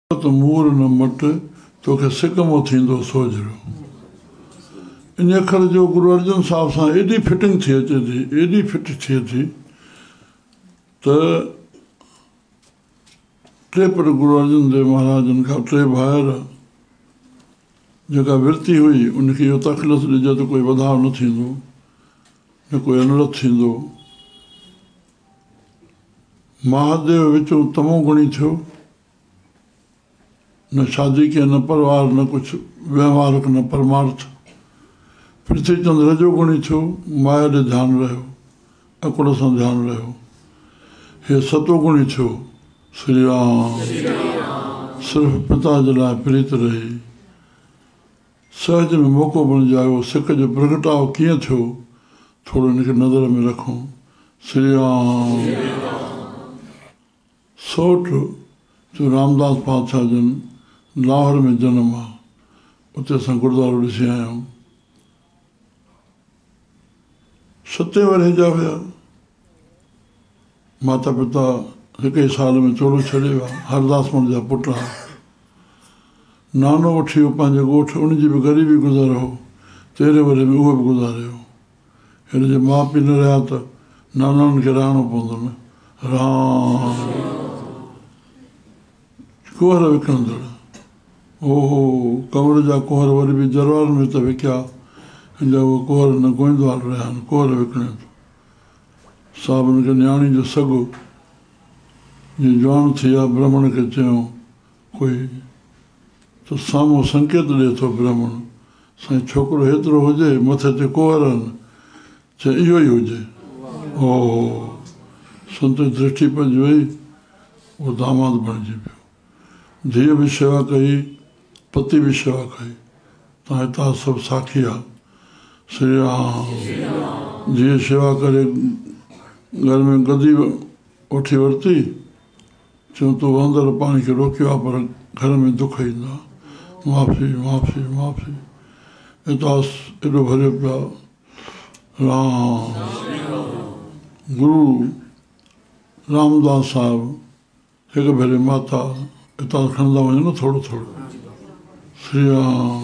ته مور نه مٽ، توکي سڪ مون ٿيندو سوجهرو. ان اکر جو گرو ارجن صاحب سان ايڏي فٽنگ ٿي اچي ٿي، ايڏي فٽ ٿئي ٿي ته ٽي پٽ گرو ارجن ديو مهاراجن کان ٽي ڀائر، جيڪا ورتي هئي ان کي اهو تخلص ڏجي ته ڪوئي وڌاء نه ٿيندو، نه ڪوئي انرٿ ٿيندو. مهاديو وچون تمو گڻي ٿيو. نه شادي ڪي نه پروار نه ڪجهه وهنوارڪ نه پرمارٿ. پرٿي چند رجو گڻي ٿيو، مايا ڏي ڌيان رهيو، عقل سان ڌيان رهيو. هي ستو گڻي ٿيو، سري رام. صرف پتا جي لاء پريت رهي. سهج ۾ موقعو بڻجي آيو، سڪ جو پرگٽاء ڪيئن ٿيو، ٿورو ان کي نظر ۾ رکون. سري رام. سورٺ جو رامداس پاتشاهه جن لاهور ۾ جنم آ، اتي اسان گردوارو ڏسي آيا آهيون. ستين ورهين جا هيا. ماتا پتا هڪ ئي سال ۾ چولو ڇڏي ويا. هرداس مل جا پٽ ها. نانو وٺي ويو پنهنجي ڳوٺ، ان جي به غريبي گذر هو. تيرهين ورهين ۾ اهو به گذاري ويو. هن جي ماء پيء نه رهيا ته ناناڻن کي رهڻو پوندو نه. رام ڪوهر وڪڻندڙ. اوهو ڪنور جا ڪوهر وري به جروار ۾ ته وڪيا. هن جا اهي ڪوهر نه گوئندوال رهيا آهن. ڪوهر وڪڻي ٿو. صاحب هن کي نياڻي جو سڳو جيئن جوان ٿي آ برهمڻ کي چيو ڪوئي ته سامهون سنڪيت ڏئي ٿو برهمڻ سائين ڇوڪرو هيترو هجي مٿي تي ڪوهر آهن چي اهو ئي هجي اوهو سنت جي درشٽي پئجي وئي اهو داماد بڻجي پيو ڌيء به شيوا ڪئي پتي به شيوا ڪئي تان هتان سڀ ساکي آ سري رام ڌيء شيوا ڪري گهر ۾ گدي وٺي ورتي چيو تو وهندڙ پاڻي کي روڪيو آ پر گهر ۾ دک ايندا. معافي معافي معافي. اتهاس ايڏو ڀريو پيو آ. رام گرو رامداس صاحب هڪ ڀيري ماتا اتهاس کڻندا وڃو نه ٿورو ٿورو. سري رام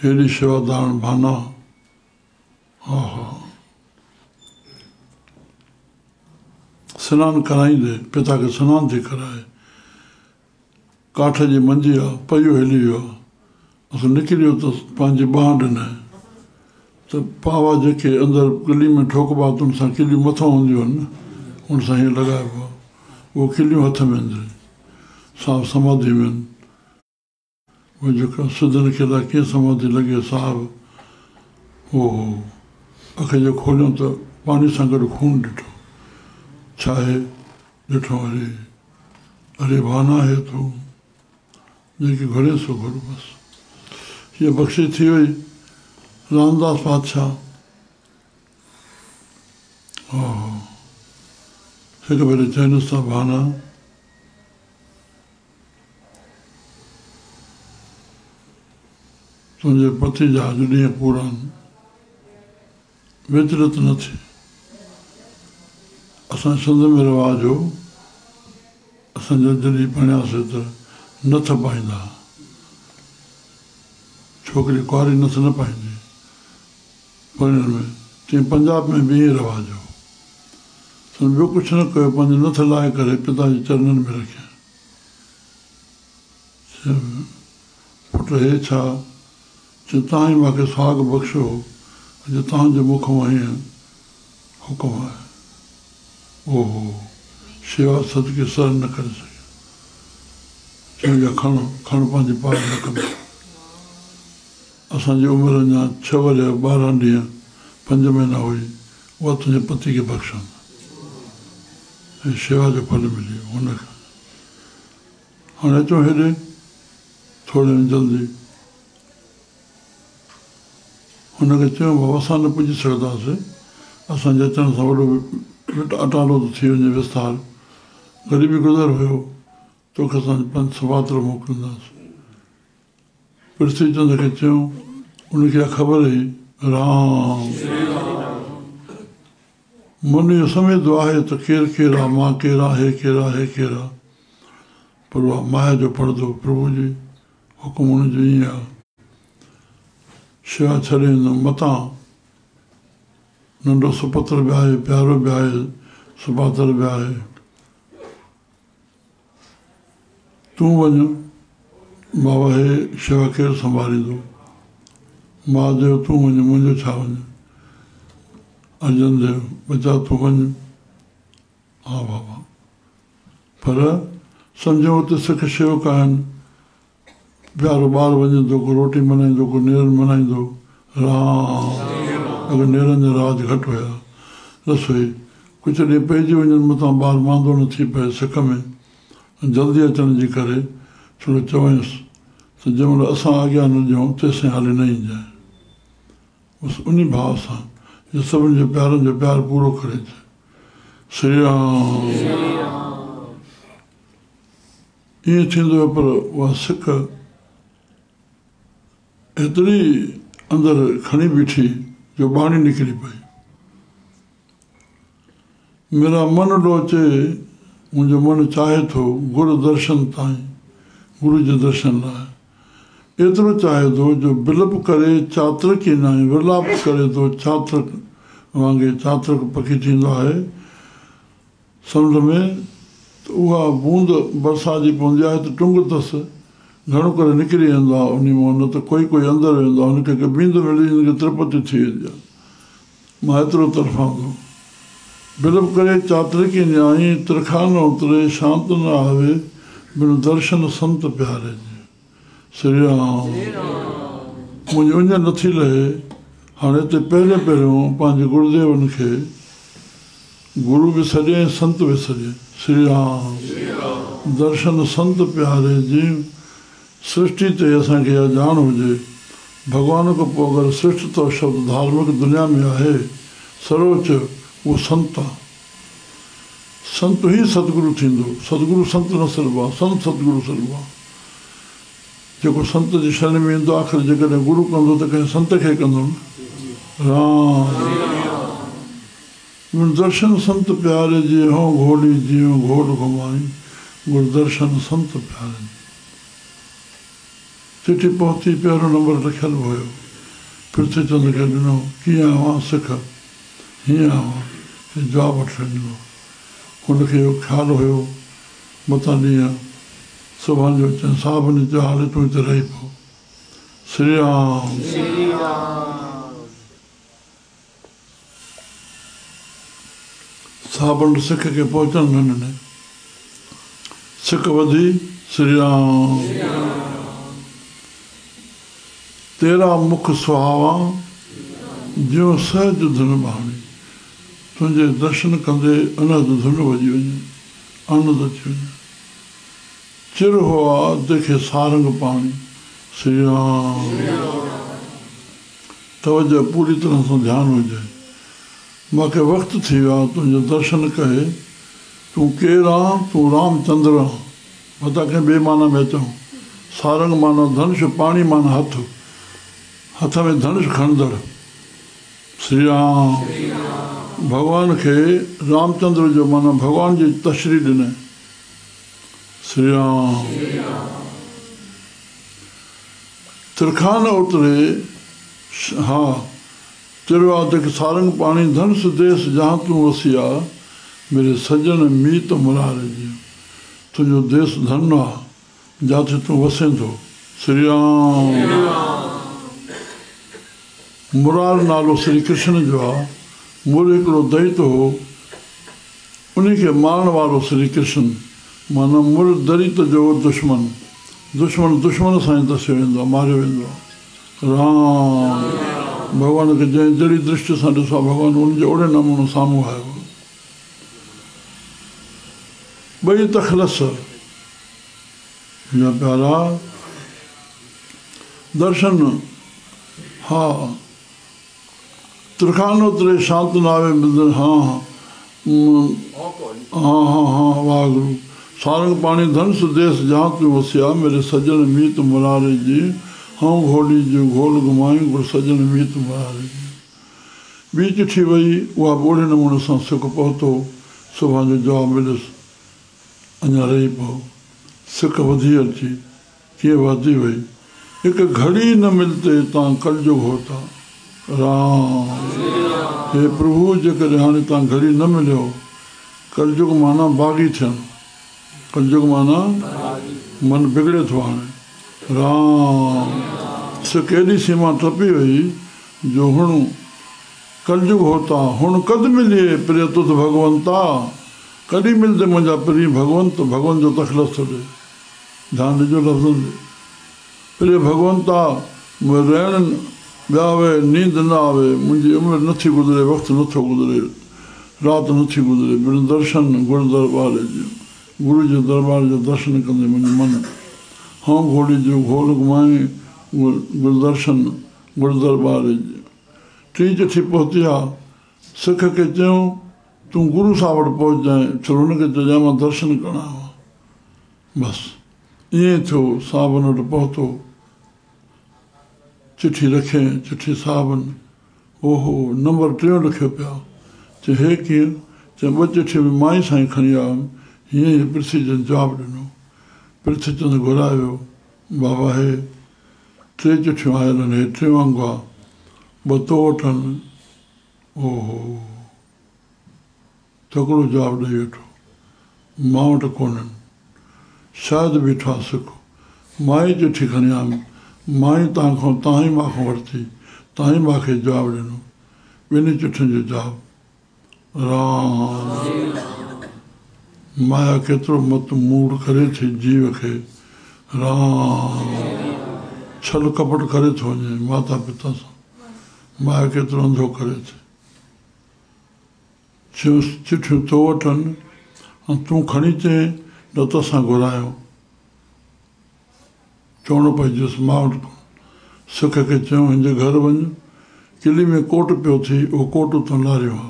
هيڏي شيوا ڌارڻ ڀانا. ها ها. سنان ڪرائيندي پتا کي سنان ٿي ڪرائي. ڪاٺ جي منجي آ، پيو هلي ويو آ. اسان نڪري ويو ته پنهنجي ٻانهن ڏنائين ته پاوا جيڪي اندر ڪلي ۾ ٺوڪبا تن سان ڪليون مٿان هونديون آهن نه، ان سان هيئن لڳائبو آ. اهو ڪليون هٿ ۾ اندر صاحب سماڌي ۾ آهن. اهي جيڪا سڌن کي الائي ڪيئن سماڌي لڳي صاحب هو هو اک جو کوليو ته پاڻي سان گڏ خون ڏٺو ڇا هي ڏٺو اري اري ڀانا هي تو جيڪي گهرين سو گهر بس هيء بخشش ٿي وئي رامداس پاتشاهه هو هو هڪ ڀيري چئنس ٿا ڀانا تنهنجي پتي جا اڄ ڏينهن پورا آهن. وچلت نه ٿي. اسان جي سنڌ ۾ رواج هو، اسان جا جڏهن پرڻياسي ته نٿ پائيندا ها. ڇوڪري ڪنواري نٿ نه پائيندي پرڻيل ۾. تيئن پنجاب ۾ به ائين رواج هو. سن ٻيو ڪجهه نه ڪيو، پنهنجي نٿ لاهي ڪري پتا جي چرنن ۾ رکيائين. چيم، پٽ هي ڇا؟ چيائين، توهان ئي مان کي سهاڳ بخشيو هو، اڄ توهان جي مک مان هيئن حڪم آهي. اوهو! شيوا صدقي سهن نه ڪري سگهيس. چيائين، اها کڻ، کڻ پنهنجي پاء نڪ ۾. اسان جي عمر اڃا ڇهه ورهيه 12 ڏينهن پنج مهينا هئي، اها تنهنجي پتي کي بخشان ۽ شيوا جو ڦل ملي ويو هن کي. هاڻي اچون هيڏي ٿوري ۾ جلدي. هن کي چيو بابا اسان نه پڄي سگهنداسين، اسان جي اچڻ سان وڏو اٽالو ٿو ٿي وڃي وستار. غريبي گذر هيو، توکي اسان پنج سواتر موڪلينداسين. پرٿوي چند کي چيو، ان کي اها خبر هئي، رام. من اهو سمجهندو آهي ته ڪير ڪير آ، مان ڪير آ، هي ڪير آ، هي ڪير آ. پر اها مايا جو پردو، پرڀو جي حڪم ان جو ائين آ. شيوا ڇڏي ايندم متان ننڍو سپتر به آهي، پيارو به آهي، سپاتر به آهي. تون وڃ بابا هي شيوا ڪير سنڀاليندو؟ ماء چيو تون وڃ منهنجو ڇا وڃ؟ ارجن ديو ٻچا تون وڃ. ها بابا پر سمجهو اتي سک شيوڪ آهن. پيارو ٻار وڃي ٿو ڪو روٽي منائيندو ڪو نيرن منائيندو. رام اڳ نيرن جا رواج گهٽ هيا. رسوئي ڪجهه ڏينهن پئجي وڃن متان ٻار ماندو نه ٿي پئي سک ۾ جلدي اچڻ جي ڪري ٿورو چوينس ته جنهن مهل اسان آگيا نه ڏيون تيسين هالي نه اينجانء. بس انهي ڀاء سان جو سڀني جو پيارن جو پيار پورو ڪري ٿي. سري رام. ائين ٿيندو هيو پر اها سڪ ايتري اندر کڻي بيٺي جو ٻاڻي نڪري پئي. ميرا من لوچي، منهنجو من چاهي ٿو گر درشن تائين، گرو جي درشن لاء. ايترو چاهي ٿو جو بلپ ڪري چاترڪ ئي ناهي، ورلاپ ڪري ٿو چاترڪ وانگي چاترڪ پکي ٿيندو آهي. سمنڊ ۾ ته اها بوند برسات جي پوندي آهي ته ٽنگ اٿس گهڻو ڪري نڪري ويندو آهي انهي مان نه ته ڪوئي ڪوئي اندر ويندو آهي هن کي هڪ بيند ملي هن کي ترپتي ٿي ويندي آهي مان ايترو تڙڦان ٿو بلپ ڪري چاترڪي نيائين ترکا نه اتري شانت نه آوي بن درشن سنت پياري جي. سري رام منهنجي اڃ نٿي لهي. هاڻي هتي پهريون پهريون پنهنجي گرديون کي گرو به سڏي ۽ سنت به سڏي. سري رام درشن سنت پياري جي سرشٽي تي اسان کي اها ڄاڻ هجي. ڀڳوان کان پوء اگر سريشٽتر شبد ڌارمڪ دنيا ۾ آهي سروچ اهو سنت آ. سنت ئي ستگرو ٿيندو. ستگرو سنت نه سڏبو آ، سنت ستگرو سڏبو آ. جيڪو سنت جي شرڻ ۾ ايندو آخر جيڪڏهن گرو ڪندو ته ڪنهن سنت کي ڪندو نه. رام گر درشن سنت پياري جي هون گهوڙي جيون گهوڙ گهمائين گر درشن سنت پياري جي. چٺي پهتي پهريون نمبر لکيل به هيو. پرٿي چند کي ڏنو ڪيئن اوهان سک هيئن اوهان کي جواب وٺڻ ڏنو. هن کي اهو خيال هيو متان ڏينهن سڀان جو اچن. صاحب ني چيو هالي تون هتي رهي پئو. سري رام. صاحبن سک کي پهچڻ نه ڏني. سک وڌي سري رام. تيرا مک سهاوان، جيون سهج ڌن ڀاڻي. تنهنجي درشن ڪندي انهد ڌن وڄي وڃي، آنند اچي وڃي. چر هئا ديکي سارنگ پاڻي. سري رام. توجه پوري طرح سان ڌيان هجي. مان کي وقت ٿي ويو آ تنهنجو درشن ڪئي. تون ڪير آن؟ تون رام چندر آن. متان ڪنهن ٻي معنيٰ ۾ اچون. سارنگ معنيٰ ڌنش، پاڻي معنيٰ هٿ. هٿ ۾ ڌنش کڻندڙ. سري رام ڀڳوان کي رامچندر جو معنيٰ ڀڳوان جي تشريح ڏني. سري رام ترکا نه اتري ها تروادڪ سارنگ پاڻي ڌنس ديس جهان تون وسيا ميري سڄڻ ميت مراري جي تنهنجو ديس ڌن آ جاٿي تون وسين ٿو. سري رام مرار نالو سري ڪرشن جو آ. مر هڪڙو دئيت هو، انهي کي مارڻ وارو سري ڪرشن معنيٰ مر دريت جو دشمن. دشمن دشمن سان ئي دسيو ويندو آ، ماريو ويندو آ. رام ڀڳوان کي جنهن جهڙي درشٽي سان ڏسو آ، ڀڳوان ان جي اوڙي نموني سامهون آيو آ. ٻئي تخلص منهنجا پيارا درشن ها ترخان اتري شانت ناوي مدن ها ها ها ها واهگرو سارنگ پاڻي ڌنس ديس جهان تون وسيا ميري سڄڻ ميت مراري جي هئون گهوڙي جون گهول گهمائين گر سڄڻ ميت مراري جي. ٻي چٺي وئي، اها به اوڙي نموني سان سک پهتو، سڀان جو جواب مليس، اڃا رهي پئو. سڪ وڌي اچي ڪيئن وڌي وئي. هڪ گهڙي نه ملتي تان ڪلجگ هوتا. رام. هي پرڀو جيڪڏهن هاڻي تان گهڙي نه مليو. ڪلجگ معنيٰ باغي ٿيڻ. ڪلجگ معنيٰ من بگڙي ٿو هاڻي. رام. سڪ ايڏي سيما ٽپي وئي جو هڻ ڪلجگ هوتا. هڻ ڪد مليئي پرينء تڌ ڀڳونتا. ڪڏهن ملدي منهنجا پرين ڀڳونت، ڀڳونت جو تخلص ٿو ڏئي. ڌيان ڏجو لفظن تي. پرين ڀڳونتا، مون ريڻ ٻيا وي، نيند نه آوي، منهنجي عمر نه ٿي گذري، وقت نه ٿو گذري، رات نه ٿي گذري، بن درشن گر درٻار جي، گرو جي درٻار جو درشن ڪندي منهنجو من هون گهوڙي جو گهول گهمائين، گر درشن گر درٻار جي. ٽين چٺي پهتي آ، سک کي چيائون، تون گرو صاحب وٽ پهچجانء، ڇو هن کي چئجانء مان درشن ڪرڻ آيو آهيان. بس ائين ئي ٿيو، صاحبن وٽ پهتو، چٺي رکيائين، چٺي صاحبن اوهو نمبر ٽيون لکيو پيو آ. چي هي ڪيئن؟ چيائين ٻه چٺيون به مان ئي سائين کڻي آيو هيم، هيئن هيئن پرٿي چند جواب ڏنو. پرٿي چند گهرايو ويو، بابا هي ٽي چٺيون آيل آهن، هي ٽيون انگ آ، ٻه تو وٽ آهن. اوهو! تڪڙو جواب ڏئي ويٺو، مان وٽ ڪونهن. شايد بيٺو آ سک. مان ئي چٺي کڻي آيم. مان ئي تان کان، تان ئي مان کان ورتي. تان ئي مان کي جواب ڏنو. ٻنهي چٺين جو جواب، رام. مايا ڪيترو مت موڙ ڪري ٿي جيو کي. رام. ڇل ڪپٽ ڪري ٿو وڃي ماتا پتا سان. مايا ڪيترو انڌو ڪري ٿي. چيس، چٺيون تو وٽ آهن ۽ تون کڻي اچين نه ته اسان گهرايون. چوڻو پئجيس، مان وٽ ڪونه. سک کي چيائون، هن جي گهر وڃ، قلعي ۾ ڪوٽ پيو ٿي، اهو ڪوٽ اتان لاهريو آ.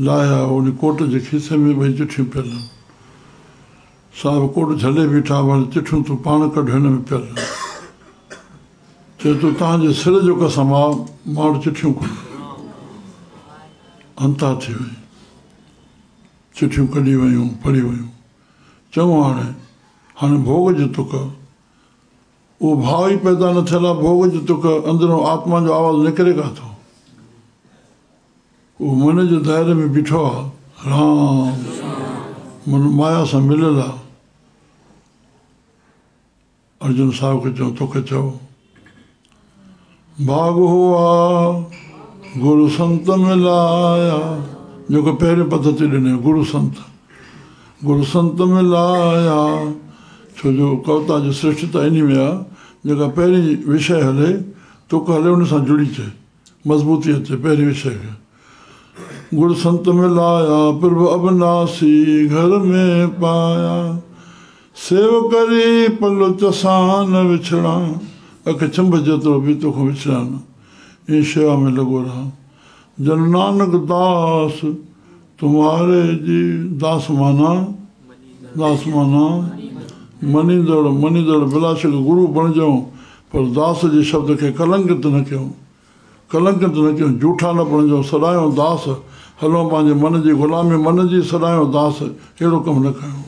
لاهي آيو، ان ڪوٽ جي کيسي ۾ ٻئي چٺيون پيل آهن. صاحب ڪوٽ جهلي بيٺا، ڀلا چٺيون تون پاڻ ڪڍ هن ۾ پيل آهن. چئي ٿو توهان جي سر جو قسم آ مان وٽ چٺيون ڪونهن. انتا ٿي وئي. چٺيون ڪڍي ويون، پڙهي ويون. چڱو هاڻي، هاڻي ڀوڳ جي تڪ. اهو ڀاء ئي پيدا نه ٿيل آ، ڀوڳ جي تڪ اندرون آتما جو آواز نڪري ڪاٿو. اهو من جي دائري ۾ بيٺو آ. رام من مايا سان مليل آ. ارجن صاحب کي چيو توکي چئو ڀاڳ هئا گرو سنت ملايا جيڪو پهرين پڌتي ڏني گرو سنت گرو سنت ملايا ڇو جو ڪوتا جي سريشٽتا انهي ۾ آ جيڪا پهرين وشي هلي تک هلي ان سان جڙي اچي مضبوطي اچي پهرين وشي کي گر سنت ملايا پرڀ ابناسي گهر ۾ پايا سيو ڪري پل چسان نه وڇڙان اک ڇنڀ جيترو به توکان وڇڙان نه ائين شيوا ۾ لڳو رهان جن نانڪ داس تمهاري جي داس معنيٰ داس معنيٰ مڃيندڙ مڃيندڙ بلاشڪ گرو بڻجون پر داس جي شبد کي ڪلنڪت نه ڪيون ڪلنڪت نه ڪيون، جوٺا نه بڻجون، سڏايون داس، هلون پنهنجي من جي غلامي من جي، سڏايون داس، اهڙو ڪم نه ڪيون.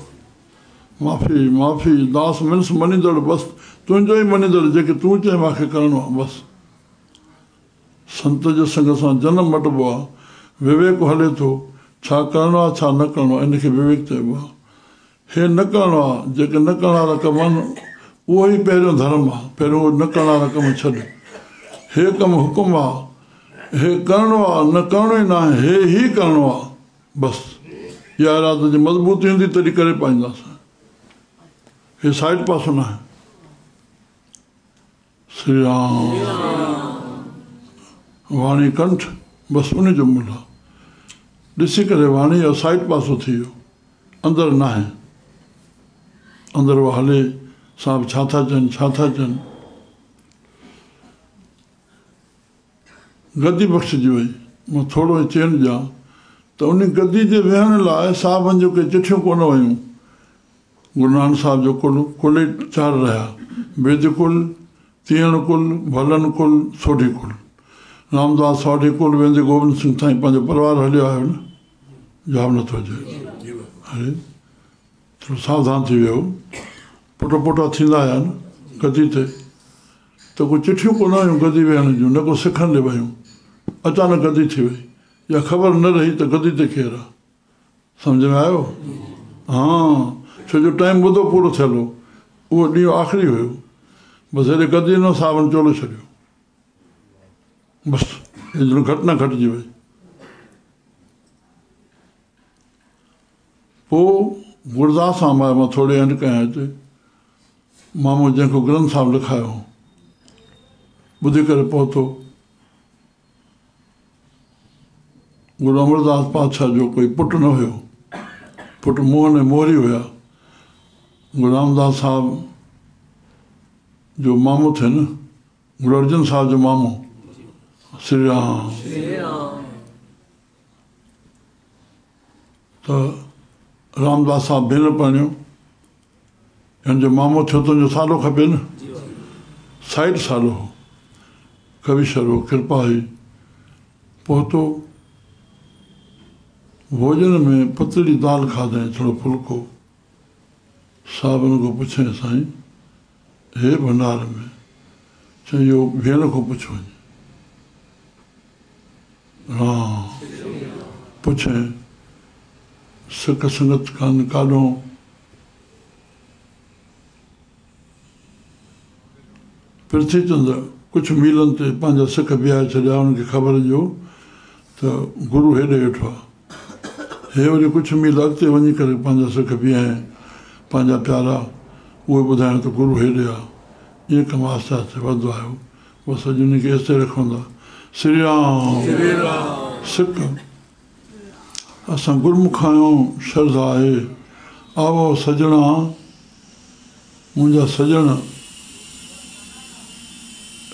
معافي، معافي، داس منس مڃيندڙ، بس تنهنجو ئي مڃيندڙ، جيڪي تون چئين مان کي ڪرڻو آهي، بس. سنت جي سنگ سان جنم مٽبو آهي، وويڪ هلي ٿو، ڇا ڪرڻو آهي ڇا نه ڪرڻو آهي، ان کي وويڪ چئبو آهي. هي نه ڪرڻو آ، جيڪي نه ڪرڻ وارا ڪم آهن، اهو ئي پهريون ڌرم آ، پهريون اهو نه ڪرڻ وارا ڪم ڇڏ. هي ڪم حڪم آ، هي ڪرڻو آ، نه ڪرڻو ئي ناهي، هي ئي ڪرڻو آ، بس. اها ارادت جي مضبوطي هوندي تڏهن ڪري پائينداسين. هي سائيڊ پاسو ناهي. سري رام واڻي ڪنٺ بس ان جو ملهه ڏسي ڪري واڻي جو سائيڊ پاسو ٿي ويو اندر ناهي اندر اها هلي صاحب ڇا ٿا چون ڇا ٿا چون گدي بخشجي وئي مان ٿورو ئي چين ڏيان ته ان گدي تي ويهڻ لاء صاحبن جون ڪي چٺيون ڪونه ويون گرو نانڪ صاحب جو ڪل ڪل ئي چار رهيا، بيد ڪل، تيئڻ ڪل، ڀلن ڪل، سوڍي ڪل. رامداس سوڍي ڪل ويندي گوبند سنگهه تائين پنهنجو پريوار هليو آيو نه؟ جواب نٿو اچي. ٿورو ساوڌان ٿي ويو. پٽ پوٽا ٿيندا آيا نه گدي تي ته ڪو چٺيون ڪونه هيون گدي ويهڻ جون نه ڪو سکن ڏي ويون. اچانڪ گدي ٿي وئي. اها خبر نه رهي ته گدي تي ڪير آ. سمجهه ۾ آيو؟ ها، ڇو جو ٽائيم ٻڌو پورو ٿيل هو. اهو ڏينهن آخري هيو. بس هيڏي گدي ڏنو صاحبن چولو ڇڏيو. بس ايترو گهٽ نه گهٽجي وئي. پوء گرداس سان مان ٿوري اينڊ ڪيان هتي. مامو جنهن کان گرنٿ صاحب لکايو هو، ٻڌي ڪري پهتو. گرو امرداس پاتشاهه جو ڪوئي پٽ نه هيو. پٽ موهن ۽ موري هيا. گرو رامداس صاحب جو مامو ٿئي نه، گرو ارجن صاحب جو مامو. سري رام. ته رامداس صاحب ڀيڻ پرڻيو. هن جو مامو ٿيو ته هن جو سالو کپي نه. سائٽ سالو هو. ڪويشر هو، ڪرپا هئي. پهتو. ڀوڄن ۾ پتلي دال کاڌائين، ٿورو ڦلڪو. صاحبن کان پڇيائين، سائين، هي ڀنڊار ۾؟ چيائين، اهو ڀيڻ کان پڇ وڃ. رام. پڇيائين، سک سنگت ڪان ڪاڏهون؟ پرٿي چند ڪجهه ميلن تي پنهنجا سک بيهاري ڇڏيا، انهن کي خبر ڏيو ته گرو هيڏي ويٺو آهي. هي وري ڪجهه ميل اڳتي وڃي ڪري پنهنجا سک بيهايائين، پنهنجا پيارا، اهي ٻڌايائون ته گرو هيڏي آهي. ائين ڪم آهستي آهستي وڌندو آيو. بس اڄ انهن کي ايستائين رکون ٿا. سري رام. سک. اسان گرمک آهيون، شرڌا آهي. آوو سڄڻا، منهنجا سڄڻ.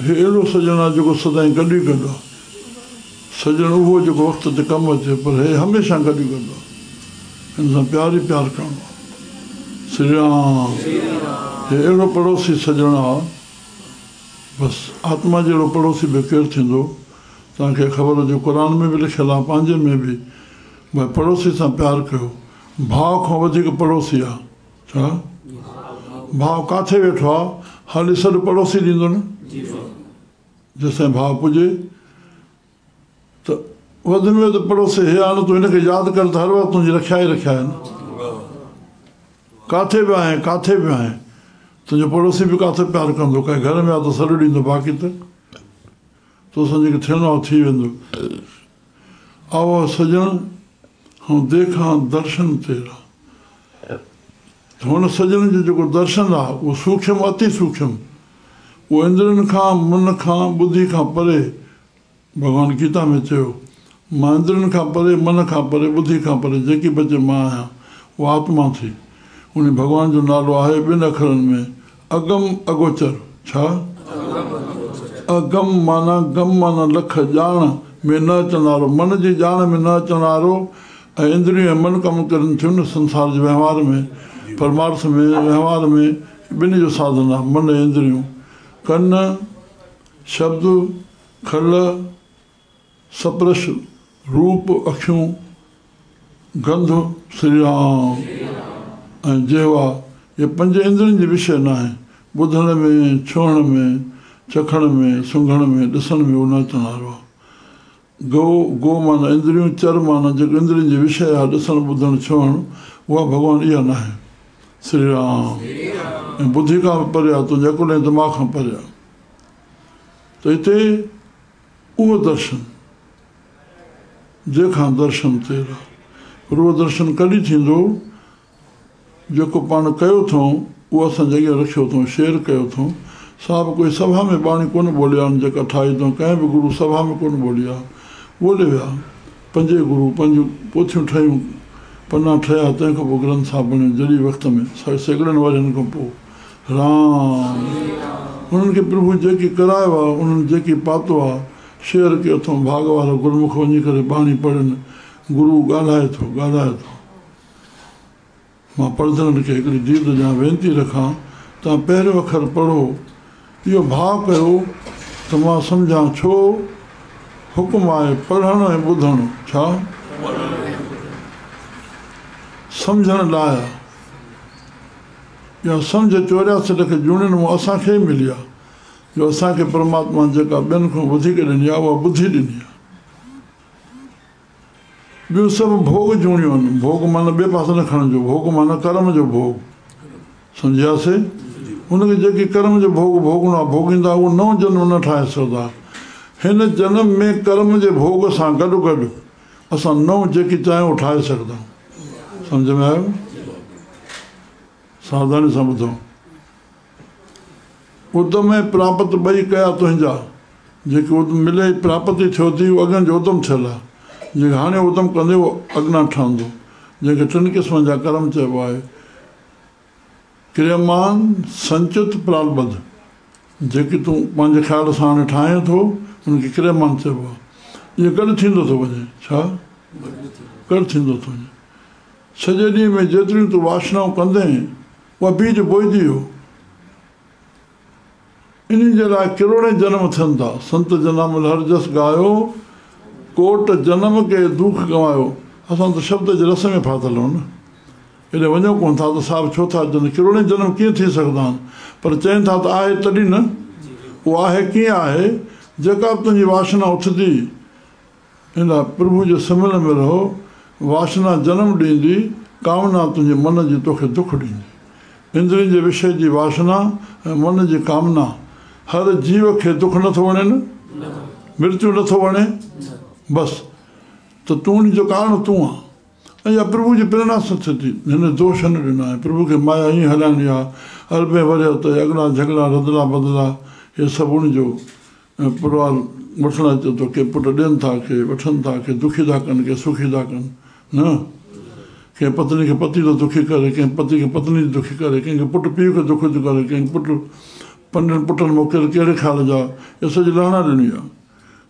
هي اهڙو سڄڻ آهي جيڪو سدائين گڏ ئي گڏ آهي. سڄڻ اهو جيڪو وقت تي ڪم اچي، پر هي هميشه گڏ ئي گڏ آهي. هن سان پيار ئي پيار ڪرڻو آهي. سري رام. هي اهڙو پڙوسي سڄڻ آهي. بس آتما جهڙو پڙوسي ٻيو ڪير ٿيندو؟ توهان کي خبر هجي قرآن ۾ به لکيل آ پنهنجي ۾ به ڀائي پڙوسي سان پيار ڪيو ڀاء کان وڌيڪ پڙوسي آ ڇا ڀاء ڪاٿي ويٺو آ هالي سڏ پڙوسي ڏيندو نه جيستائين ڀاء پڄي ته وڌ ۾ وڌ پڙوسي هي آ نه تون هن کي ياد ڪر ته هر وقت تنهنجي رکيا ئي رکيا آهي نه ڪاٿي به آهين ڪاٿي به آهين تنهنجو پڙوسي به ڪاٿي پيار ڪندو ڪنهن گهر ۾ آ ته سڏ ڏيندو باقي ته توسان جيڪي ٿيڻو آ ٿي ويندو. آوو سڄڻ هئون ديکان درشن تيرا. ته هن سڄڻ جو جيڪو درشن آ اهو سوکيم اتي سوکيم. اهو اندرين کان، من کان، ٻڌي کان پري. ڀڳوان گيتا ۾ چيو، مان اندرين کان پري، من کان پري، ٻڌي کان پري، جيڪي بچي مان آهيان. اها آتما ٿي. انهي ڀڳوان جو نالو آهي ٻن اکرن ۾ اگم اگوچر. ڇا؟ اگم معنيٰ گم معنيٰ لک، ڄاڻ ۾ نه اچڻ وارو، من جي ڄاڻ ۾ نه اچڻ وارو ۽ اندريون ۽ من ڪم ڪرن ٿيون نه سنسار جي وهنوار ۾، پرمارٿ ۾، وهنوار ۾ ٻنهي جو ساڌن آهي، من ۽ اندريون. ڪن، شبد، کل، سپرش، روپ، اکيون، گنڌ، سريان ۽ جهوا اهي پنج اندرين جي وشيه ناهي. ٻڌڻ ۾، ڇهڻ ۾، چکڻ ۾، سنگهڻ ۾، ڏسڻ ۾ اهو نه اچڻ وارو آهي. گو، گو معنيٰ اندريون، چر معنيٰ جيڪو اندرين جي وشيه آهي، ڏسڻ، ٻڌڻ، ڇهڻ، اها ڀڳوان اها ناهي. سري رام ۽ ٻڌي کان به پري آهي، تنهنجي عقل ۽ دماغ کان پري آهي. ته هتي اهو درشن، ديکان درشن تيرا. پر اهو درشن ڪڏهن ٿيندو، جيڪو پاڻ ڪيو اٿئون، اهو اسان جي اڳيان رکيو اٿئون، شيئر ڪيو اٿئون. صاحب ڪوئي سڀا ۾ ٻاڻي ڪونه ٻولي آهن، جيڪا ٺاهي اٿئون، ڪنهن به گرو سڀا ۾ ڪونه ٻولي آهي. ٻولي ويا. پنجئي گرو پنهنجون پوٿيون ٺهيون، پنا ٺهيا، تنهن کان پوء گرنٿ صاحب بڻيو، جڏي وقت ۾، سيڪڙن ورهين کان پوء. رام. انهن کي پرڀو جيڪي ڪرايو آ، انهن جيڪي پاتو آ، شيئر ڪيو اٿئون، ڀاڳ وارا گرمک وڃي ڪري ٻاڻي پڙهن، گرو ڳالهائي ٿو، ڳالهائي ٿو. مان پڙهندڙن کي هڪڙي ديد ڏيان، وينتي رکان، توهان پهريون اکر پڙهو، اهو ڀاء ڪيو ته مان سمجهان ڇو حڪم آهي پڙهڻ ۽ ٻڌڻ، ڇا؟ سمجهڻ لاء آ. اها سمجهه 84 لک جوڻين مان اسان کي ئي ملي آهي، جو اسان کي پرماتما جيڪا ٻين کان وڌيڪ ڏني آهي، اها ٻڌي ڏني آهي. ٻيون سڀ ڀوڳ جوڻيون آهن. ڀوڳ معنيٰ ٻئي پاسي نه کڻجو، ڀوڳ معنيٰ ڪرم جو ڀوڳ. سمجهياسي؟ هن کي جيڪي ڪرم جو ڀوڳ ڀوڳڻو آهي، ڀوڳيندا، اهو نئون جنم نه ٺاهي سگهندا. هن جنم ۾ ڪرم جي ڀوڳ سان گڏوگڏ اسان نئون جيڪي چاهيون اهو ٺاهي سگهندا آهيون. سمجهه ۾ آيو؟ ساوڌاني سان ٻڌو. ادم ۽ پراپت ٻئي ڪيا تنهنجا. جيڪي ادم ملي پراپت ئي ٿيو ٿي اهو اڳين جو ادم ٿيل آهي. جيڪي هاڻي ادم ڪندي اهو اڳنا ٺهندو. جنهن کي ٽن قسمن جا ڪرم چئبو آهي. ڪريمان، سنچت، پرالبڌ. جيڪي تون پنهنجي خيال سان هاڻي ٺاهين ٿو، ان کي ڪريمان چئبو آهي. اهو گڏ ٿيندو ٿو وڃي. ڇا؟ گڏ ٿيندو ٿو وڃي. سڄي ڏينهن ۾ جيتريون تون واشنائون ڪندين، اها بيج بوئجي ويو. انهي جي لاء ڪروڙين جنم ٿين ٿا. سنت جنا مل هر جس ڳايو، ڪوٽ جنم ڪي دوک گنوايو. اسان ته شبد جي رس ۾ ڦاٿل آهيون نه. ايڏي وڃون ڪونه ٿا ته صاحب ڇو ٿا چون ڪروڙين جنم ڪيئن ٿي سگهندا آهن. پر چين ٿا ته آهي تڏهن نه. اهو آهي ڪيئن آهي؟ جيڪا به تنهنجي واشنا اٿندي، ان لاء پرڀو جي سمرڻ ۾ رهو. واسنا جنم ڏيندي، ڪامنا تنهنجي من جي توکي دک ڏيندي. اندرين جي وشي جي واسنا ۽ من جي ڪامنا هر جيو کي دک نٿو وڻي نه؟ مرتيو نٿو وڻي؟ بس ته تون ان جو ڪارڻ تون آن ۽ اها پرڀو جي پريرڻا سان ٿئي ٿي. هن دوش نه ڏنا ۽ پرڀو کي مايا ائين هلائڻي آ، اربين ورهيه تائين اڳڙا جهڳڙا ردلا بدلا هي سڀ ان جو ۽ پروار وٺڻ اچي ٿو، ڪي پٽ ڏين ٿا، ڪي وٺن ٿا، ڪي دکي ٿا ڪن، ڪي سکي ٿا ڪن. نه؟ ڪنهن پتني کي پتي ٿو دکي ڪري، ڪنهن پتي کي پتني ٿي دکي ڪري، ڪنهن کي پٽ پيء کي دکي ٿو ڪري، ڪنهن کي پٽ پنهنجن پٽن مان ڪهڙي خيال جا، اهي سڄي لهڻا ڏني آ.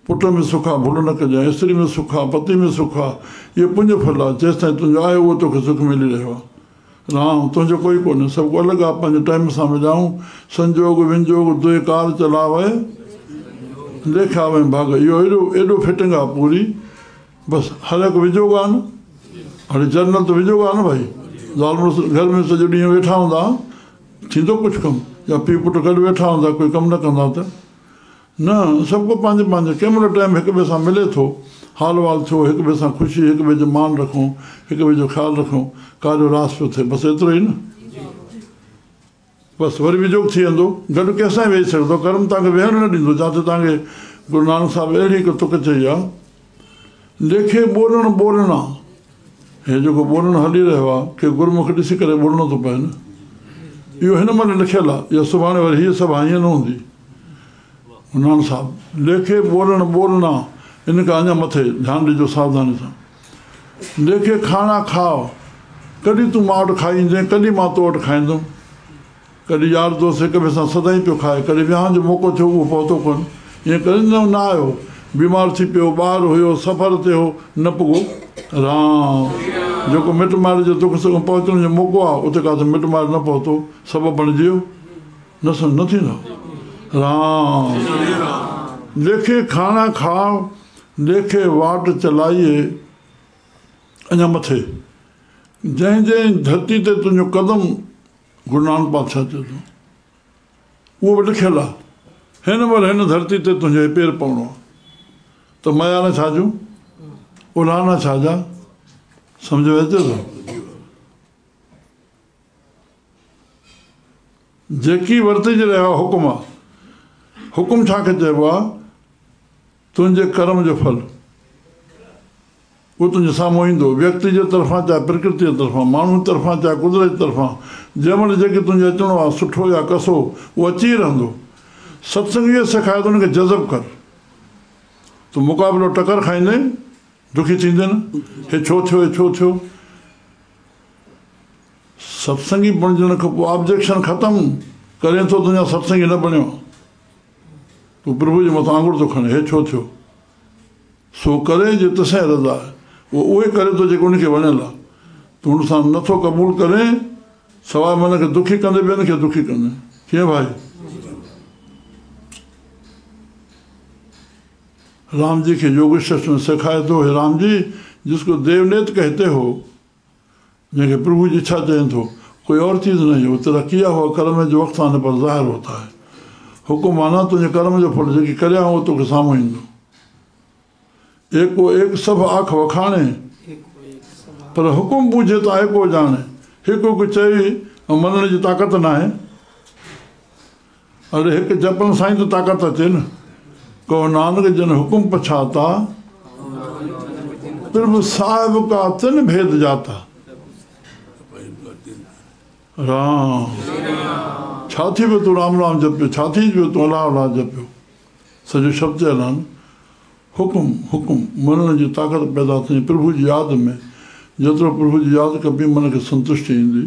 پٽ ۾ سک آ، ڀل نه ڪجانء، استري ۾ سک آ، پتي ۾ سک آ، اهو پڃ ڦل آ، جيستائين تنهنجو آهي اهو توکي سک ملي رهيو آ. رام، تنهنجو ڪوئي ڪونهي، سڀ ڪو الڳ آ، پنهنجي ٽائيم سان مليائون، سنجوڳ ونجوڳ دوئي ڪار چلاوي، ليکا وين ڀاڳ، اهو ايڏو ايڏو فٽنگ آ پوري، بس هر هڪ وجوڳ آ نه، هاڻي جنرل ته وجوڳ آ نه ڀائي، زال مڙس گهر ۾ سڄو ڏينهن ويٺا هوندا، ٿيندو ڪجهه ڪم، يا پيء پٽ گڏ ويٺا هوندا، ڪوئي ڪم نه ڪندا ته. نه، سڀ ڪو پنهنجي پنهنجي ڪنهن مهل ٽائيم هڪ ٻئي سان ملي ٿو، حال احوال ٿيو، هڪ ٻئي سان خوشي، هڪ ٻئي جو مان رکون، هڪ ٻئي جو خيال رکون، ڪاريو راس پيو ٿئي، بس ايترو ئي نه؟ بس وري وجوڳ ٿي ويندو، گڏ ڪيستائين ويهي سگهندو، ڪرم توهان کي ويهڻ نه ڏيندو، جاتي توهان کي گرو نانڪ صاحب اهڙي هڪ تڪ چئي آ، ليکي ٻولڻ ٻولڻا، هي جيڪو ٻولڻ هلي رهيو آ، ڪي گرمک ڏسي ڪري ٻولڻو ٿو پئي نه، اهو هن مهل لکيل آ، يا سڀاڻي وري هيء سڀ ائين نه هوندي. گرو نانڪ صاحب، ليکي ٻولڻ ٻولڻا، ان کان اڃا مٿي، ڌيان ڏجو ساوڌاني سان. ليکي کاڻا کاء، ڪڏهن تون مان وٽ کائي ايندين، ڪڏهن مان تو وٽ کائيندم. ڪڏهن يار دوست هڪ ٻئي سان سدائين پيو کائي، ڪڏهن ويهان جو موقعو ٿيو اهو پهتو ڪونه، ائين ڪڏهن نه نه آيو، بيمار ٿي پيو، ٻاهر هيو، سفر تي هو، نه پڳو. رام، جيڪو مٽ مائٽ جي دک سک ۾ پهچڻ جو موقعو آ، اتي ڪاٿي مٽ مائٽ نه پهتو، سبب بڻجي ويو، نه سمجهه نه ٿيندو. رام، ليکي کاڻا کاء، ليکي واٽ چلائيي، اڃا مٿي، جنهن جنهن ڌرتي تي تنهنجو قدم گرو نانڪ بادشاهه چئي ٿو، اهو به لکيل آهي، هن مهل هن ڌرتي تي تنهنجو هي پير پوڻو آهي ته ميار ڇا جون، الانا ڇا جا، سمجهه ۾ اچي ٿو؟ جيڪي ورتجي رهيو آهي حڪم آهي، حڪم ڇا کي چئبو آهي؟ تنهنجي ڪرم جو ڦل اهو تنهنجي سامهون ايندو، ويڪتي جي طرفان چاهي پرڪرتي جي طرفان، ماڻهو جي طرفان چاهي قدرت جي طرفان، جنهن مهل جيڪي تنهنجي اچڻو آهي، سٺو يا ڪسو، اهو اچي ئي رهندو. ستسنگ اهو سيکاري ٿو ان کي جذب ڪر. تون مقابلو ٽڪر کائيندين، دکي ٿيندين نه، هي ڇو ٿيو، هي ڇو ٿيو. ستسنگي بڻجڻ کان پوء آبجيڪشن ختم ڪرين ٿو، تون اڃا ستسنگي نه بڻيو آهين. تون پرڀو جي مٿان آڱر ٿو کڻين، هي ڇو ٿيو؟ سو ڪري جي تسين رضا آهي. اهو اهو ئي ڪري ٿو جيڪو ان کي وڻيل آهي. تون هن سان نه ٿو قبول ڪرين، سواء من کي دکي ڪندي ٻين کي دکي ڪندين. ڪيئن ڀائي؟ رام جي کي يوگ شاستر ۾ سيکاري ٿو، هي رام جي، جس ڪو ديو نيت ڪهتي هو، جنهن کي پرڀو جي اڇا چئين ٿو، कोई और चीज़ नहीं है, वो तेरा किया हुआ कर्म है जो वक्त आने पर ज़ाहिर होता है। हुकुम माना तुंहिंजे कर्म जो फल जेके करिया उहो तोखे साम्हूं ईंदो। एको एक सभु आख वखाणे, पर हुकुम पूछे त आहे को ॼाणे। हिकु हिकु चई ऐं मञण जी ताक़त न आहे। अरे हिकु जपण सां ई त ताक़त अचे न। कहो नानक जन हुकुम पछाता, प्रभु साहिब का तिन भेद जाता। राम छा थी पियो तूं राम राम जपियो, छा थी पियो तूं अलाह अलाह जपियो। सॼो शब्द चयल आहिनि। हुकुम हुकुम मञण जी ताक़त पैदा थी प्रभु जी यादि में। जेतिरो प्रभु जी यादि कबी मन खे संतुष्टि ईंदी,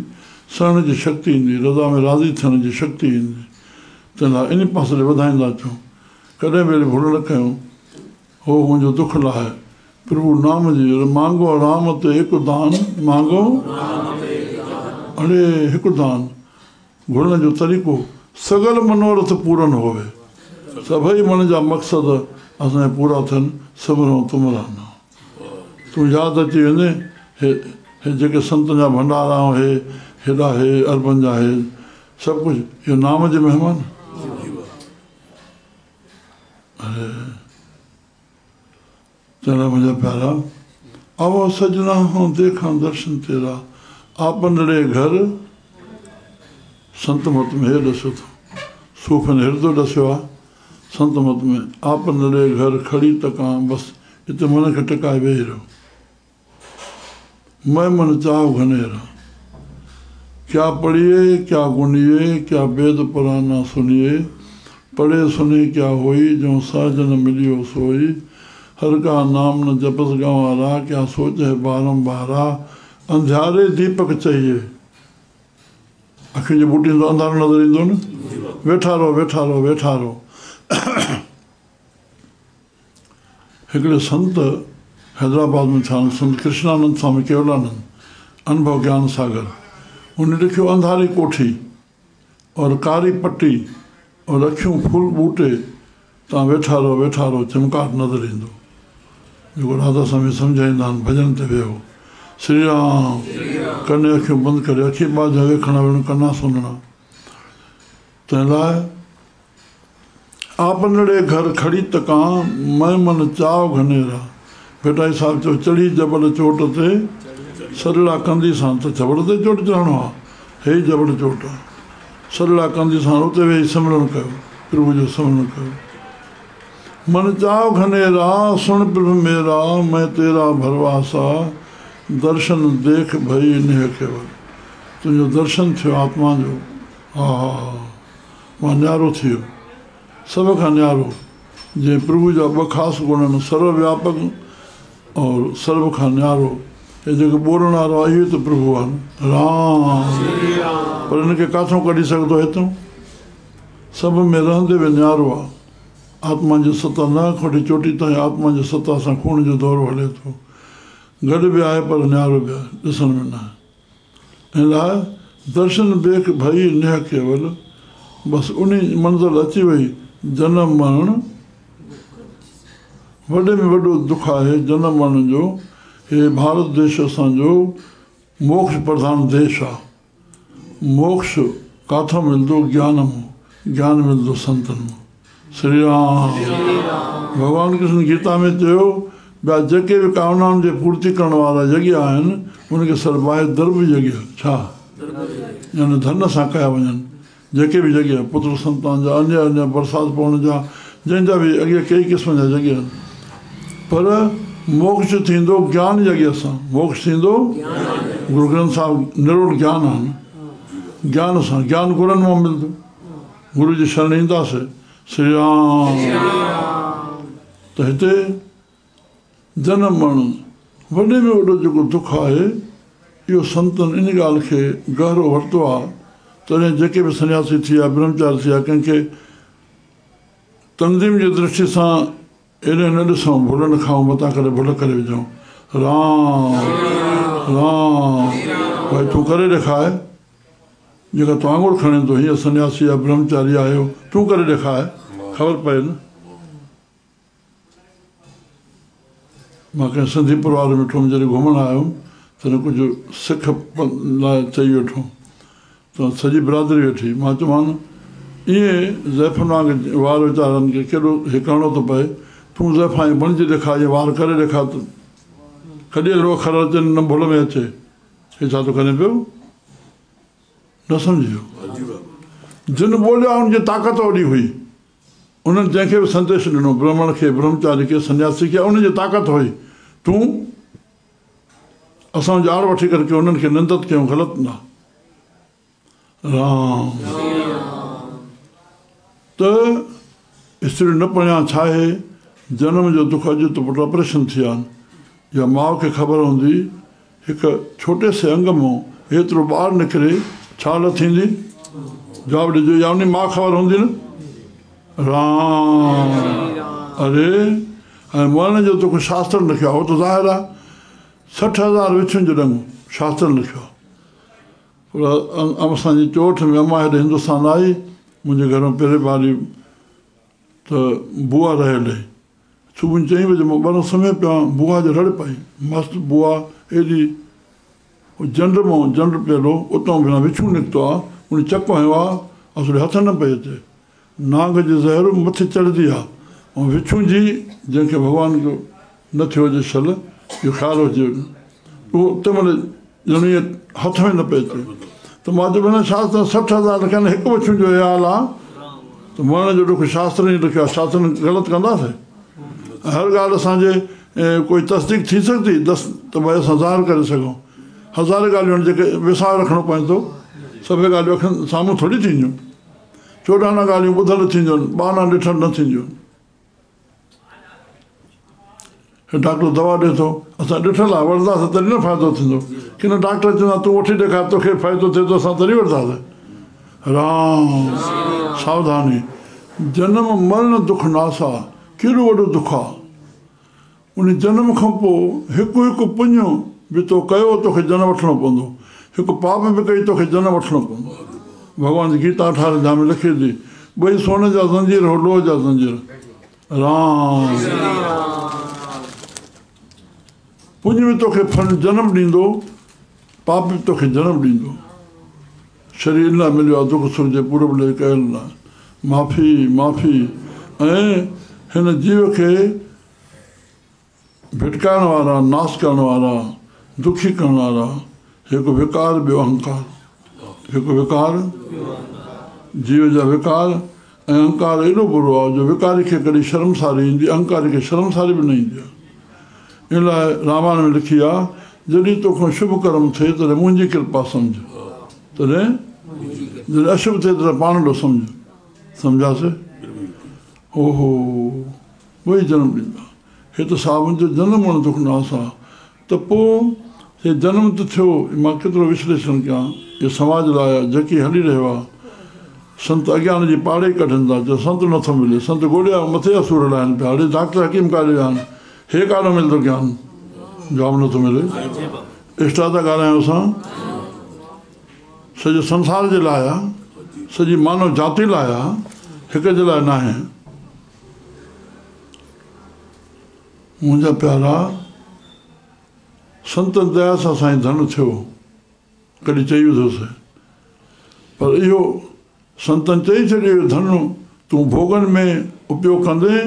सहण जी शक्ति ईंदी, रज़ा में राज़ी थियण जी शक्ति ईंदी। तंहिं लाइ इन पासे ॾे वधाईंदा अचूं, कॾहिं बि अहिड़ी भुल न कयूं। हो मुंहिंजो दुख लाहे प्रभु नाम जी। मांगो राम ते हिकु दान, मांगो अड़े हिकु दान। घुरण जो तरीक़ो सगल मनोरथ पूरन होवे, सभई मन जा मक़सद असांजा पूरा थियनि। सिमरो तुमरा न तूं यादि अची वञे। हे हे जेके संतनि जा भंडारा ऐं हे हेॾा हे अरबनि जा हे सभु कुझु इहो नाम जे महिमा न। अरे तंहिं लाइ मुंहिंजा प्यारा, आवो सजना हूँ देखा दर्शन तेरा, आपनड़े घर। संत मत में हे ॾसियो थो, सूफ़नि हिरदो ॾसियो आहे। संत मत में आपनड़े घर खड़ी तकां, बसि हिते मन खे टिकाए वेही रहो। मैं मन चाहो घनेरा, क्या पढ़िए क्या गुनिए, क्या वेद पुराना सुनिए। पढ़े सुने क्या होई, जो सहज न मिलियो सोई। हर का नाम न जपस गंवारा, क्या सोच है बारंबारा। अंधियारे दीपक चाहिए। अखियुनि जे बूटियुनि सां अंधारो नज़र ईंदो न। वेठा रहो वेठा रहो वेठा रहो। हिकिड़े संत हैदराबाद में थिया, संत कृष्णानंद स्वामी केवलानंद, अनुभव ज्ञान सागर। उन लिखियो अंधारी कोठी और कारी पट्टी और अखियूं फूल बूटे, तव्हां वेठा रहो वेठा रहो, चमकाट नज़र ईंदो। जेको राधा स्वामी सम्झाईंदा आहिनि, भॼन ते वेहो। श्री राम कन अखियूं बंदि करे, अखी बाझ वेखणा वेणु, कना सुनणा। तंहिं लाइ आपनड़े घर खड़ी तकां, मैं मन चाव घनेरा। भेटाई साहिबु चयो चढ़ी जबल चोट ते, सॾड़ा कंधी सां। त जबल ते चोट चढ़णो आहे, हे ई जबल चोट आहे। सॾड़ा कंधी सां उते वेही सिमरण कयो, प्रभु जो सिमरण कयो। मन चाव घनेरा, सुण प्रभु मेरा, मैं तेरा भरवासा। दर्शन देख भई नेह केवल। तुंहिंजो दर्शन थियो आत्मा जो, हा हा मां न्यारो थी वियो, सभ खां न्यारो। जंहिं प्रभु जा ॿ ख़ासि गुण आहिनि, सर्वव्यापक और सर्व खां न्यारो। हे जेको ॿोलण वारो आहे इहो त प्रभु आहे न। राम पर हिनखे किथां कढी सघंदो हितां? सभ में रहंदे बि न्यारो आहे। आत्मा जी सता न वठी चोटी ताईं आत्मा जी सता सां खून जो दौरो हले थो। गॾु बि आहे पर न्यारो बि आहे, ॾिसण में न आहे। इन लाइ दर्शन बेख भई नेह केवल। बसि उन मंज़िल अची वई। जनम मरण वॾे में वॾो दुख आहे जनम मरण जो। हे भारत देश असांजो मोक्ष प्रधान देश आहे। मोक्ष किथां मिलंदो? ज्ञान मां। ज्ञान मिलंदो संतनि मां। श्री राम। भॻवान कृष्ण गीता में चयो, ॿिया जेके बि कामनाउनि जी पूर्ति करण वारा यज्ञ आहिनि, उनखे सरबाए दर्भ यज्ञ, छा यानी धन सां कया वञनि। जेके बि यज्ञ, पुत्र संतान जा, अन्य अन्य बरसाति पवण जा, जंहिंजा बि अॻियां कई क़िस्म जा यज्ञ आहिनि, पर मोक्ष थींदो ज्ञान यज्ञ सां। मोक्ष थींदो गुरु ग्रंथ साहिब निरोड़ ज्ञान आहिनि। ज्ञान सां, ज्ञान गुरुनि मां मिलंदो। गुरु जी शरण ईंदासीं। श्री राम। त हिते जनम मरण वॾे में वॾो जेको दुख आहे, इहो संतनि इन ॻाल्हि खे गहरो वरितो आहे। तॾहिं जेके बि सन्यासी थी विया, ब्रह्मचारी थी विया, कंहिंखे तंज़ीम जी दृष्टि सां एॾे न ॾिसूं, भुल न खाऊं, मतां करे भुल करे विझूं। राम राम। भई तूं करे ॾेखार, जेका तूं आङुर खणे थो, हीअं सन्यासी या ब्रह्मचारी आहियो, तूं करे ॾेखार, ख़बर पए न। मां कंहिं सिंधी परिवार में वेठो हुउमि, जॾहिं घुमण आयो हुउमि, तॾहिं कुझु सिख लाइ चई वेठो। ته سڄي برادري ويٺي. مان چيومان، ائين زائفن وانگر وار ويچارن کي ڪيڏو هي ڪرڻو ٿو پئي. تون زائفان ائين بڻجي ڏيکار، ائين وار ڪري ڏيکار ته ڪڏهن اهڙو اکر اچن نه ڀل ۾ اچي. هي ڇا ٿو ڪرين پيو؟ نه سمجهي ويو. جن ٻوليو آهي ان جي طاقت وڏي هئي. انهن جنهن کي به سنديش ڏنو، برهمڻ کي، برهمچاري کي، سنياسي کي، ان جي طاقت هئي. تون اسان جي آڙ وٺي ڪري انهن کي نندت ڪيون غلط نه. رام ته استري نه پرڻيان ڇا آهي؟ جنم جو دک اڄ ته پٽ آپريشن ٿي آهن. يا ماء کي خبر هوندي هڪ ڇوٽي سي انگ مون ايترو ٻار نڪري ڇا حالت ٿيندي؟ جواب ڏجو يا انهي ماء خبر هوندي نه؟ رام اري ۽ مرڻ جو دک شاسترن لکيو آهي اهو ته ظاهر آهي 60,000 وڇون جو ڏنگ شاسترن لکيو آهي. پر اسان جي چوٺ ۾ امان هيڏي هندستان آئي منهنجي گهر ۾ پهرين باري ته بوا رهيل هئي. صبح جو چئين بجي مان ٻرن سمهي پيو آهيان، بوا جي رڙ پئي، مست بوا ايڏي جنڊ مان جنڊ پيل هو، اتان بنا وڇون نڪتو آ، ان چڪ هنيو آ، اصل هٿ نه پئي اچي. نانگ جي زهر مٿي چڙهندي آ ۽ وڇون جي جنهن کي ڀڳوان جو نه ٿيو هجي شل اهو خيال هجي اهو تنهن مهل ڄڻ ائين هٿ ۾ نه پئي اچي ته مان چيو ڀيڻ شاستر 60,000 لکيا آهن هڪ وڇون جو هي حال آ ته مرڻ جو ڏک شاسترن ئي لکيو آ شاسترن غلط ڪنداسين هر ڳالهه اسان جي ڪوئي تصديق ٿي سگهندي ته ڀئي اسان ظاهر ڪري سگهون هزارين ڳالهيون آهن جيڪي ويساهه رکڻو پوي ٿو سڀئي ڳالهيون اکين سامهون ٿوري ٿينديون 14 ڳالهيون ٻڌل ٿينديون آهن 12 ڏٺل نه ٿينديون آهن. هي ڊاڪٽر دوا ڏئي ٿو اسان ڏٺل آهي وٺنداسين تڏهن نه فائدو ٿيندو. ڪي نه ڊاڪٽر چوندا تون وٺي ڏيکار توکي فائدو ٿئي ٿو اسان تڏهن وٺنداسين. رام ساوڌاني جنم مرڻ دک ناسا ڪيڏو وڏو دک آ. ان جنم کان پوء هڪ هڪ پڃ به تو ڪيو توکي جنم وٺڻو پوندو. هڪ پاپ به ڪئي توکي جنم وٺڻو پوندو. ڀڳوان جي گيتا 18 اڌياء ۾ لکي ٿي ٻئي سون جا زنجير هو لوهه جا زنجير. رام پڃ به توکي جنم ڏيندو پاپ به توکي جنم ڏيندو. شرير نه مليو آ دک سک جي پورب لئي ڪيل نه معافي معافي ۽ هن جيو کي ڀٽڪائڻ وارا، ناس ڪرڻ وارا، دکي ڪرڻ وارا، هڪ وڪار ٻيو اهنڪار. هڪ وڪار جيو جا وڪار ۽ اهنڪار ايڏو برو آهي جو وڪاري کي ڪڏهن شرمساري ايندي، اهنڪاري کي شرمساري به نه ايندي آهي. ان لاء رامائڻ ۾ لکي آهي، جڏهن توکان شڀ ڪرم ٿئي تڏهن منهنجي ڪرپا سمجهه، تڏهن جڏهن اشڀ ٿئي تڏهن پاڻ ڏو سمجهه. سمجهاسي؟ هو هو ٻئي جنم ڏيندا. هي ته صاحبن جو جنم مرڻ دک ناس آ ته پوء هي جنم ته ٿيو مان ڪيترو وشليشڻ ڪيان اهو سماج لاء آ جيڪي هلي رهيو آ سنت اگيان جي پاڙي ڪڍن ٿا چون سنت نٿو ملي سنت گوڏيا مٿي جا سور لاهن پيا اڙي ڊاڪٽر حڪيم ڪاڏي ويا آهن هي ڪاڏو ملندو گيان جواب نٿو ملي اشٽا ٿا ڳالهايون اسان سڄي سنسار جي لاء آ سڄي مانو جاتي لاء آ هڪ جي لاء ناهي. منهنجا پيارا سنتن ديا سان سائين ڌن ٿيو ڪڏهن چئي وڌوسين پر اهو سنتن چئي ڇڏيو اهو ڌن تون ڀوڳن ۾ اپيوگ ڪندين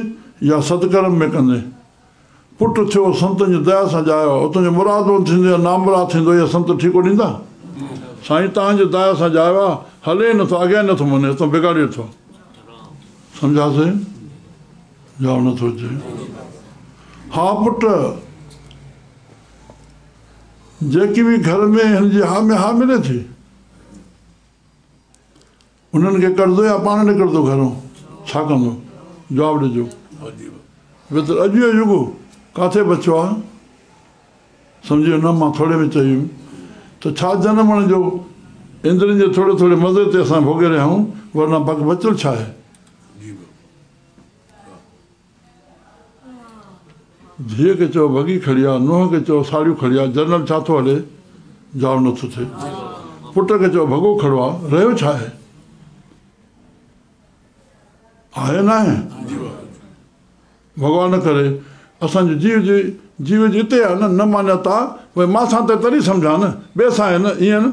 يا ستڪرم ۾ ڪندين پٽ ٿيو سنتن جي ديا سان ڄايو آهي تنهنجو مرادو ٿيندو يا نامراد ٿيندو يا سنت ٺيڪو ڏيندا سائين تنهنجي ديا سان ڄايو آهي هلي ئي نٿو اڳيان ئي نٿو مڃي تون بگاڙي اٿو سمجهاسين جواب نٿو اچي. ها پٽ! جيڪي به گهر ۾ هن جي ها ۾ ها ملي ٿي، انهن کي ڪڍندو يا پاڻ نڪرندو گهرون؟ ڇا ڪندو؟ جواب ڏجو. ويتر اڄ جو يگ ڪاٿي بچيو آ؟ سمجهي ويو نه مان ٿوري ۾ چئي ويم ته ڇا جنم مرڻ جو اندرين جي ٿوري ٿوري مزي تي اسان ڀوڳي رهيا آهيون ورنه باقي بچيل ڇا آهي؟ ڌيء کي چئو ڀڳي کڙي آ، نونهن کي چئو ساڙهيون کڙي آ، جنرل ڇا ٿو هلي؟ جواب نٿو ٿئي. پٽ کي چئو ڀڳو کڙو آ، رهيو ڇا آهي؟ آهي ناهي؟ ڀڳوان نه ڪري اسان جو جيو جي جيو جي اتي آ نه، نه مانيتا ڀئي مان سان ته تڏهن سمجهان نه، ٻئي سان آهي نه، ائين نه؟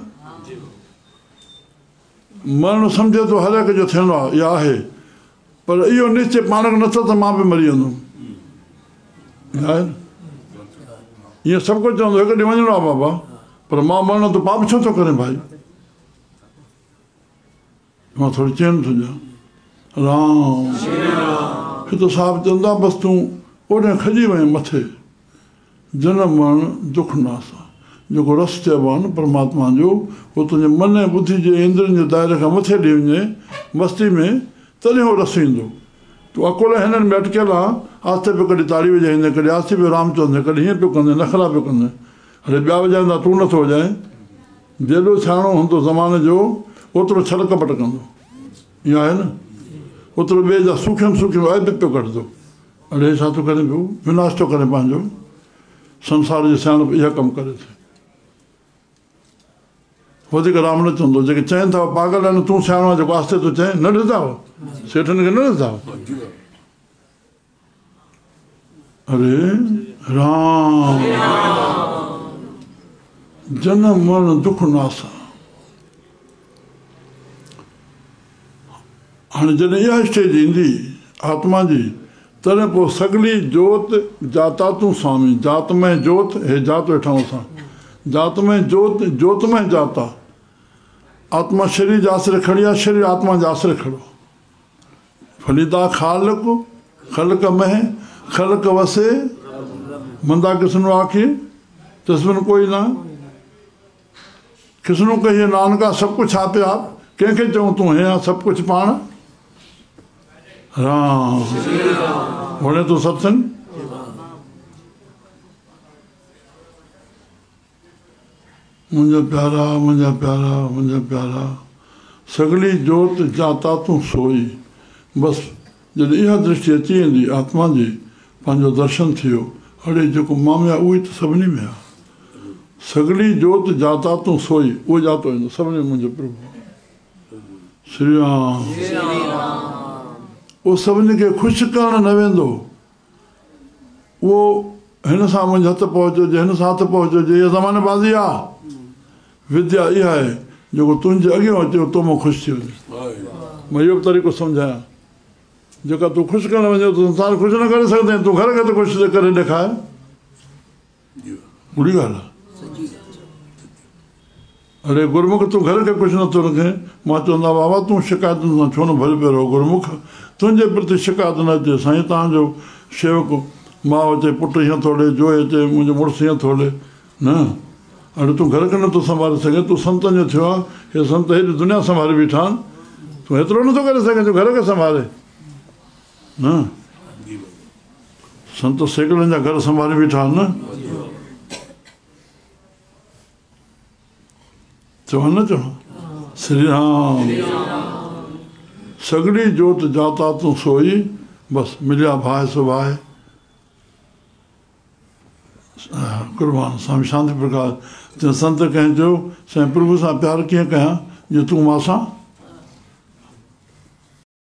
مرڻ سمجهي ٿو هر هڪ جو ٿيڻو آهي يا آهي، پر اهو نشچي پاڻ کي نٿو ته مان به مري ويندم. آهي نه؟ ائين سڀ ڪو چوندو هڪ ڏينهن وڃڻو آهي بابا، پر مان مرڻ ته پاپ ڇو ٿو ڪرين ڀائي؟ مان ٿوري چين ٿو ڏيان. رام. هت صاحب چوندا بس تون اوڏانهن کڄي وئين مٿي. جنم مرڻ دک ناسا. جيڪو رس چئبو آهي نه پرماتما جو، اهو تنهنجي من ۽ ٻڌي جي اندرين جي دائري کان مٿي هلي وڃي مستي ۾، تڏهن اهو رس ايندو. تون عقل ۽ هنن ۾ اٽڪيل آن، آهستي پيو ڪڏهن تاڙي وڄائيندين، ڪڏهن آهستي پيو رام چوندين، ڪڏهن هيئن پيو ڪندين، نخرا پيو ڪندين. اڙي ٻيا وڄائيندا، تون نٿو وڄائين. جيڏو سياڻو هوندو زماني جو، اوترو ڇل ڪپٽ ڪندو. ائين آهي نه؟ اوترو ٻئي جا سوکيم سوکيم عيب پيو ڪڍندو. اڙي هي ڇا ٿو ڪرين پيو؟ وناش ٿو ڪرين پنهنجو. سنسار جي سياڻپ اها ڪم ڪري ٿي. وڌيڪ رام نه چوندو. جيڪي چين ٿا اهي پاڳل آهن. تون سياڻو آهين جيڪو آهستي ٿو چئين. نه ڏسندا آهيو؟ سيٺن کي نه ڏسندا آهيو؟ هري رام. جنم مرڻ دک ناسا. هاڻي جڏهن اها اسٽيج ايندي آتما جي، تڏهن پوء سڳلي جوت جاتا تون سوامي، جات مئين جوت، هي جات ويٺا آهيون اسان، جات مئين جوت، جوت مئين جاتا. آتما شرير جي آسري کڙي آهي، شرير آتما جي آسري کڙو آهي. فليدا خالق خلق مهه خلق وسي، مندا ڪسنو آکي، تس بن ڪوئي نه. ڪسنو ڪهي نانڪا سڀ ڪجهه آپي آپ، ڪنهن کي چئون تون هي آن سڀ ڪجهه پاڻ. رام وڻي ٿو ستسنگ؟ منهنجا پيارا منهنجا پيارا منهنجا پيارا سڳلي جوت جاتا تون سوئي. بس جڏهن اها درشٽي اچي ويندي آتما جي، پنهنجو درشن ٿي ويو، اڙي جيڪو مان ۾ آهي اهو ئي ته سڀني ۾ آهي. سڳلي جوت جاتا تون سوئي، اهو ڄاتو ويندو سڀني ۾ منهنجو پرڀو آهي. شري رام. اهو سڀني کي خوش ڪرڻ نه ويندو، اهو هن سان منهنجي هٿ پهچو جي هن سان هٿ پهچو جي، اها زماني بازي آهي. وديا اها آهي جيڪو تنهنجي اڳيان اچي اهو تو مان خوش ٿي وڃي. مان اهو به طريقو سمجهايان، جيڪا تون خوش ڪرڻ وڃين ته سنسار خوش نه ڪري سگهندين، تون گهر کي ته خوش ڪري ڏيکار. ڪوڙي ڳالهه آهي. اڙي گرمک تون گهر کي خوش نٿو رکين. مان چوندو آهيان بابا تون شڪايتن سان ڇو نه ڀريو پيو رهو. گرمک تنهنجي پرتي شڪايت نه اچي. سائين توهان جو شيوڪ ماء اچي پٽ هيئن ٿو هلي، جوء اچي منهنجو مڙس هيئن ٿو هلي. نه اڙي تون گهر کي نٿو سنڀالي سگهين، تون سنتن جو ٿيو آهين، هي سنت هيڏي دنيا سنڀالي بيٺا آهن، تون هيترو نٿو ڪري سگهين جو گهر کي سنڀالي. نه سنت سيڪڙن جا گهر سنڀالي بيٺا آهن نه. چوان نه چوان؟ شري رام. سڳڙي جوت جاتا تون سوئي، بس مليا ڀاء سو ڀاء. قربان سوامي شانتي پرڪاش. جنهن سنت ڪنهن چيو، سائين پرڀو سان پيار ڪيئن ڪيان، جيئن تون مان سان.